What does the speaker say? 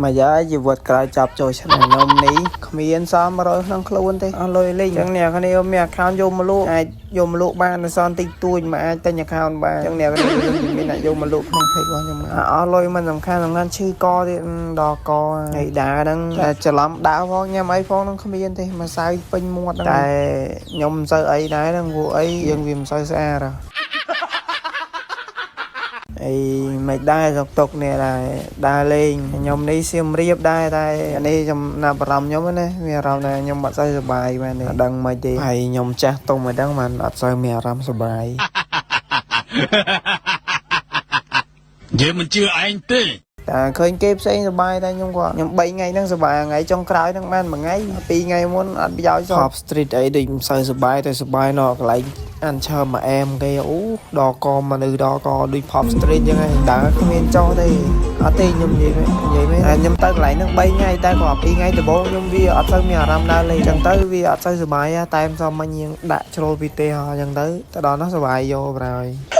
មួយយ៉ាជីវិតក្រោយចាប់ចូលឆ្នាំខ្ញុំនេះគ្មានសម100ក្នុងខ្លួនទេអស់លុយលេងអញ្ចឹងអ្នកគ្នាមាន account យកមកលក់អាចយកមកលក់បាននៅសល់តិចតួចមកអាចទិញ account បានអញ្ចឹងអ្នកគ្នាមានអ្នកយកមកលក់ក្នុង page របស់ខ្ញុំអស់លុយមិនសំខាន់សំខាន់ឈឺកទៀតដល់កហើយដើរហ្នឹងតែច្រឡំដើរផងញ៉ាំអីផងហ្នឹងគ្មានទេម្សៅពេញមាត់ហ្នឹងតែខ្ញុំមិនសូវអីដែរហ្នឹងព្រោះអីយើងវាមិនសូវស្អាតហ៎ អីមិនដែរសុកតុកនេះដែរដើរលេងខ្ញុំនេះសៀមរាបដែរតែអានេះចំណាប់អារម្មណ៍ខ្ញុំណាមានអារម្មណ៍ថាខ្ញុំអត់សូវសប្បាយមែនទេអត់ដឹងមិនទេហើយខ្ញុំចាស់ទុំមិនដឹងបានអត់សូវមានអារម្មណ៍សប្បាយ យើងមិនជឿឯងទេ តែឃើញគេផ្សេងសប្បាយតែខ្ញុំគាត់ខ្ញុំ3ថ្ងៃហ្នឹងសប្បាយថ្ងៃចុងក្រោយហ្នឹងបានមួយថ្ងៃ2ថ្ងៃមុនអត់ប្រយោជន៍សោះ Pop Street អីដូចមិនសូវសប្បាយតែសប្បាយនៅកន្លែងអានឈើមួយអែមគេអូដល់កមនុស្សដល់កដូច Pop Street ចឹងឯងដើរគ្មានចោះទេអត់ទេខ្ញុំនិយាយមែននិយាយមែនខ្ញុំទៅកន្លែងហ្នឹង3ថ្ងៃតែគាត់2ថ្ងៃដំបូងខ្ញុំវាអត់សូវមានអារម្មណ៍ដើរលេងចឹងទៅវាអត់សូវសប្បាយតែមិនសមមិញយើងដាក់ជ្រុលពីទេហោះចឹងទៅទៅដល់នោះសប្បាយយកប្រហើយ។